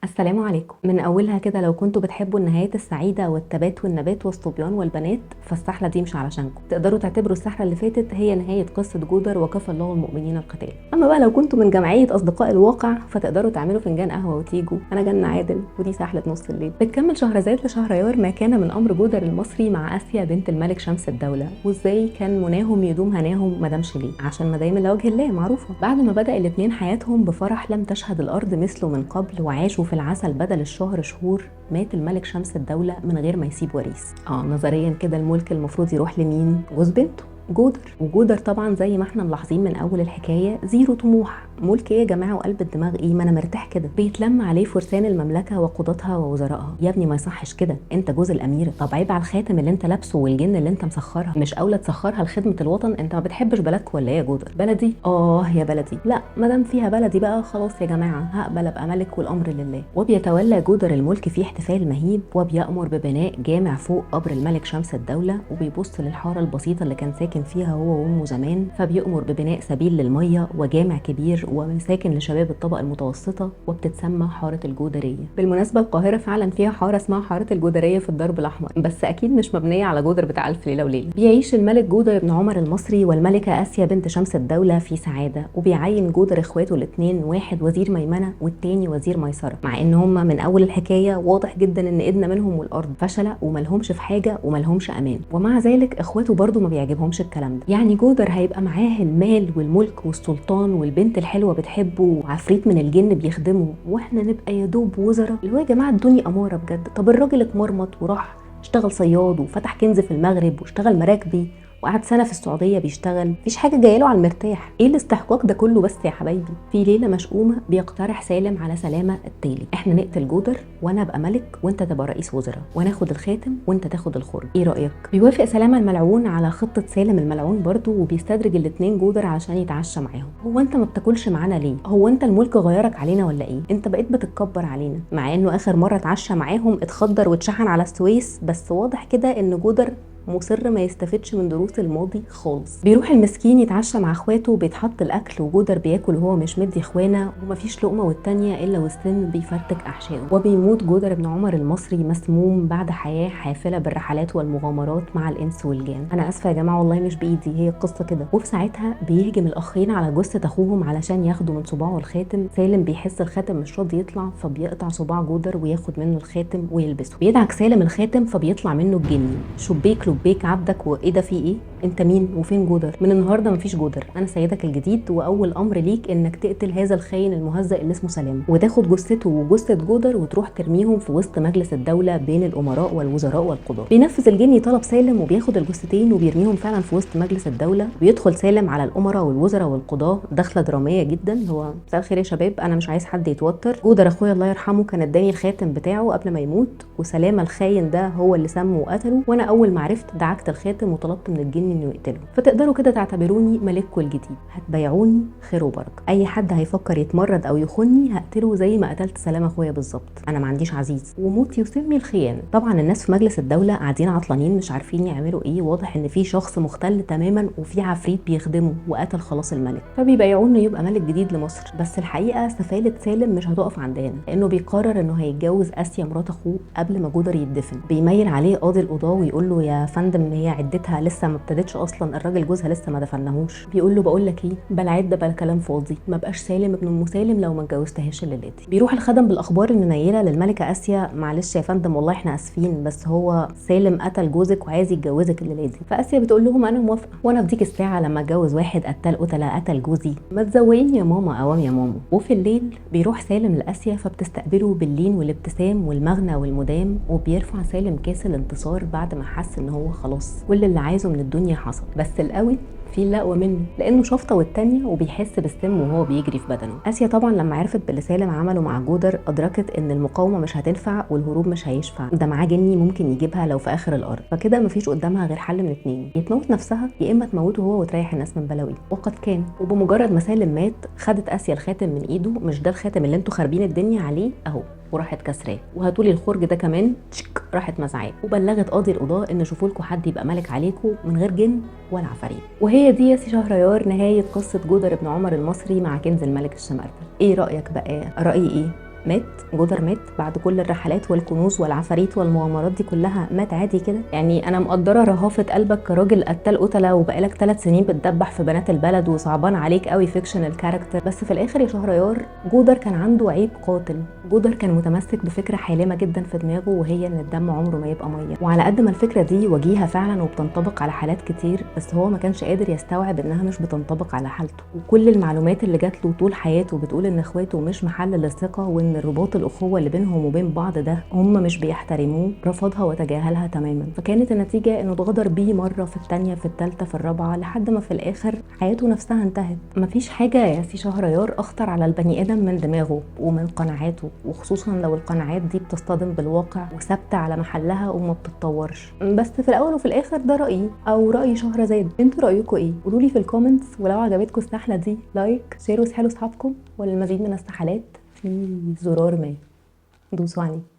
السلام عليكم. من اولها كده، لو كنتوا بتحبوا النهايات السعيدة والتبات والنبات والصبيان والبنات، فالسحله دي مش علشانكم. تقدروا تعتبروا السحله اللي فاتت هي نهاية قصة جودر وكفى الله المؤمنين القتال. اما بقى لو كنتوا من جمعية اصدقاء الواقع، فتقدروا تعملوا فنجان قهوة وتيجوا. انا جنة عادل ودي سحله نص الليل. بتكمل شهرزاد لشهريار ما كان من امر جودر المصري مع اسيا بنت الملك شمس الدولة، وازاي كان مناهم يدوم هناهم ما دامش ليه، عشان ما دايما لوجه الله معروفة. بعد ما بدا الاثنين حياتهم بفرح لم تشهد الارض مثله من قبل، وعاشوا في العسل بدل الشهر شهور، مات الملك شمس الدولة من غير ما يسيب وريث. نظريا كده الملك المفروض يروح لمين؟ جوز بنته جودر. وجودر طبعا زي ما احنا ملاحظين من اول الحكاية zero طموح. ملك ايه يا جماعة وقلب الدماغ ايه، ما انا مرتاح كده. بيتلم عليه فرسان المملكة وقضاتها ووزرائها. يا ابني ما يصحش كده، انت جوز الاميرة، طب عيب على الخاتم اللي انت لابسه والجن اللي انت مسخرها، مش اولى تسخرها لخدمة الوطن؟ انت ما بتحبش بلدك ولا ايه يا جودر؟ بلدي؟ يا بلدي، لا ما دام فيها بلدي بقى خلاص يا جماعة هقبل ابقى ملك والامر لله. وبيتولى جودر الملك في احتفال مهيب، وبيأمر ببناء جامع فوق قبر الملك شمس الدولة، وبيبص للحاره البسيطة اللي كان ساكن فيها هو وامه زمان، فبيأمر ببناء سبيل للمية وجامع كبير ومساكن لشباب الطبقة المتوسطة، وبتتسمى حارة الجودريه. بالمناسبة القاهرة فعلا فيها حارة اسمها حارة الجودريه في الدرب الاحمر، بس اكيد مش مبنية على جودر بتاع الف ليلة وليلة. بيعيش الملك جودر بن عمر المصري والملكة اسيا بنت شمس الدولة في سعادة، وبيعين جودر اخواته الاثنين، واحد وزير ميمنه والتاني وزير ميسرة، مع ان هم من اول الحكاية واضح جدا ان ايدنا منهم والارض فشله وملهمش في حاجة وملهمش امان، ومع ذلك اخواته برضو ما بيعجبهمش الكلام ده. يعني جودر هيبقى معاه المال والملك والسلطان والبنت الحلوة بتحبه وعفريت من الجن بيخدمه، واحنا نبقى يا دوب وزراء؟ اللي هو يا جماعة ادوني اماره بجد. طب الراجل اتمرمط وراح اشتغل صياد وفتح كنز في المغرب واشتغل مراكبي وقعد سنة في السعودية بيشتغل، مفيش حاجة جاية له على المرتاح. ايه الاستحقاق ده كله بس يا حبايبي؟ في ليلة مشؤومه بيقترح سالم على سلامه التالي: احنا نقتل جودر وانا ابقى ملك وانت تبقى رئيس وزراء، وناخد الخاتم وانت تاخد الخرج، ايه رايك؟ بيوافق سلامه الملعون على خطه سالم الملعون برضو، وبيستدرج الاثنين جودر عشان يتعشى معاهم. هو انت ما بتاكلش معانا ليه؟ هو انت الملك غيرك علينا ولا ايه؟ انت بقيت بتتكبر علينا. مع انه اخر مرة اتعشى معاهم اتخدر واتشحن على السويس، بس واضح كده ان جودر مصر ما يستفدش من دروس الماضي خالص. بيروح المسكين يتعشى مع اخواته، وبيتحط الاكل وجودر بياكل وهو مش مدي اخوانه، ومفيش لقمة والتانية الا والسم بيفرتك احشائه. وبيموت جودر بن عمر المصري مسموم بعد حياة حافلة بالرحلات والمغامرات مع الانس والجان. انا اسفه يا جماعة والله مش بايدي، هي القصة كده. وفي ساعتها بيهجم الاخين على جثة اخوهم علشان ياخدوا من صباعه الخاتم. سالم بيحس الخاتم مش راضي يطلع، فبيقطع صباع جودر وياخد منه الخاتم ويلبسه. بيدعك سالم الخاتم فبيطلع منه الجني: شبيك لبيك عبدك، وايه ده، في ايه؟ انت مين وفين جودر؟ من النهارده مفيش جودر، انا سيدك الجديد، واول امر ليك انك تقتل هذا الخاين المهزأ اللي اسمه سلام، وتاخد جثته وجثه جودر وتروح ترميهم في وسط مجلس الدولة بين الامراء والوزراء والقضاة. بينفذ الجني طلب سالم وبياخد الجثتين وبيرميهم فعلا في وسط مجلس الدولة. بيدخل سالم على الامراء والوزراء والقضاه دخله درامية جدا، هو مساء الخير يا شباب، انا مش عايز حد يتوتر، جودر اخويا الله يرحمه كان اداني الخاتم بتاعه قبل ما يموت، وسلامه الخاين ده هو اللي سمه وقتله، وانا اول ما عرفت دعكت الخاتم وطلبت من الجن انه يقتله، فتقدروا كده تعتبروني ملككم الجديد، هتبيعوني خير وبركة، اي حد هيفكر يتمرد او يخوني هقتله زي ما قتلت سلام اخويا بالظبط، انا ما عنديش عزيز، وموت يسمي الخيانة. طبعا الناس في مجلس الدولة قاعدين عطلانين مش عارفين يعملوا ايه، واضح ان في شخص مختل تماما وفي عفريت بيخدمه وقتل خلاص الملك، فبيبيعوه انه يبقى ملك جديد لمصر. بس الحقيقة سفاله سالم مش هتقف عند هنا، لانه بيقرر انه هيتجوز اسيا مرات اخوه قبل ما جودر يدفن. بيميل عليه قاضي القضاة ويقول له يا فندم هي عدتها لسه ما ابتدتش اصلا، الراجل جوزها لسه ما دفناهوش. بيقول له بقول لك ايه، بلا عده بلا كلام فاضي، ما بقاش سالم ابن ام سالم لو ما اتجوزتهاش الليلة دي. بيروح الخدم بالاخبار المنيله للملكه اسيا: معلش يا فندم والله احنا اسفين، بس هو سالم قتل جوزك وعايز يتجوزك الليلة دي. فاسيا بتقول لهم انا موافقة، وانا في ديك الساعة لما اتجوز واحد قتل قتله قتل جوزي، ما تزوقيني يا ماما اوام يا ماما. وفي الليل بيروح سالم لاسيا، فبتستقبله باللين والابتسام والمغنى والمدام، وبيرفع سالم كاس الانتصار بعد ما حس ان هو خلاص كل اللي عايزه من الدنيا حصل. بس القوي في اللقوة منه، لانه شفطه والتانية وبيحس بالسم وهو بيجري في بدنه. اسيا طبعا لما عرفت باللي سالم عمله مع جودر ادركت ان المقاومة مش هتنفع والهروب مش هيشفع، ده معاه جني ممكن يجيبها لو في اخر الارض، فكده مفيش قدامها غير حل من اتنين: يا تموت نفسها يا اما تموته هو وتريح الناس من بلاوي. وقد كان. وبمجرد ما سالم مات خدت اسيا الخاتم من ايده، مش ده الخاتم اللي انتوا خاربين الدنيا عليه اهو، وراحت كسراه، وهاتولي الخرج ده كمان، تشك، راحت مزعاه. وبلغت قاضي القضاة ان شوفوا لكم حد يبقى ملك عليكم من غير جن ولا عفاريت. وهي دي يا سي شهريار نهاية قصة جودر بن عمر المصري مع كنز الملك الشمردل. ايه رايك بقى؟ رايي ايه؟ مات جودر، مات بعد كل الرحلات والكنوز والعفاريت والمغامرات دي كلها، مات عادي كده. يعني انا مقدره رهافه قلبك كراجل قتال قتله وبقالك 3 سنين بتدبح في بنات البلد وصعبان عليك قوي fictional character، بس في الاخر يا شهريار جودر كان عنده عيب قاتل. جودر كان متمسك بفكره حالمة جدا في دماغه، وهي ان الدم عمره ما يبقى مية. وعلى قد ما الفكرة دي وجيهة فعلا وبتنطبق على حالات كتير، بس هو ما كانش قادر يستوعب انها مش بتنطبق على حالته. وكل المعلومات اللي جات له طول حياته بتقول ان اخواته مش محل للثقة، وان رباط الاخوة اللي بينهم وبين بعض ده هم مش بيحترموه، رفضها وتجاهلها تماما. فكانت النتيجة انه اتغدر بيه مرة، في الثانية، في الثالثة، في الرابعة، لحد ما في الاخر حياته نفسها انتهت. مفيش حاجة يا سي شهريار اخطر على البني ادم من دماغه ومن قناعاته، وخصوصا لو القناعات دي بتصطدم بالواقع وثابتة على محلها وما بتتطورش. بس في الاول وفي الاخر ده رايي او راي شهرزاد، انتوا رايكم ايه؟ قولوا لي في ال comments. ولو عجبتكم السحله دي like، share، واسحلوا اصحابكم، وللمزيد من السحلات في زرار ما دوسوا عليه.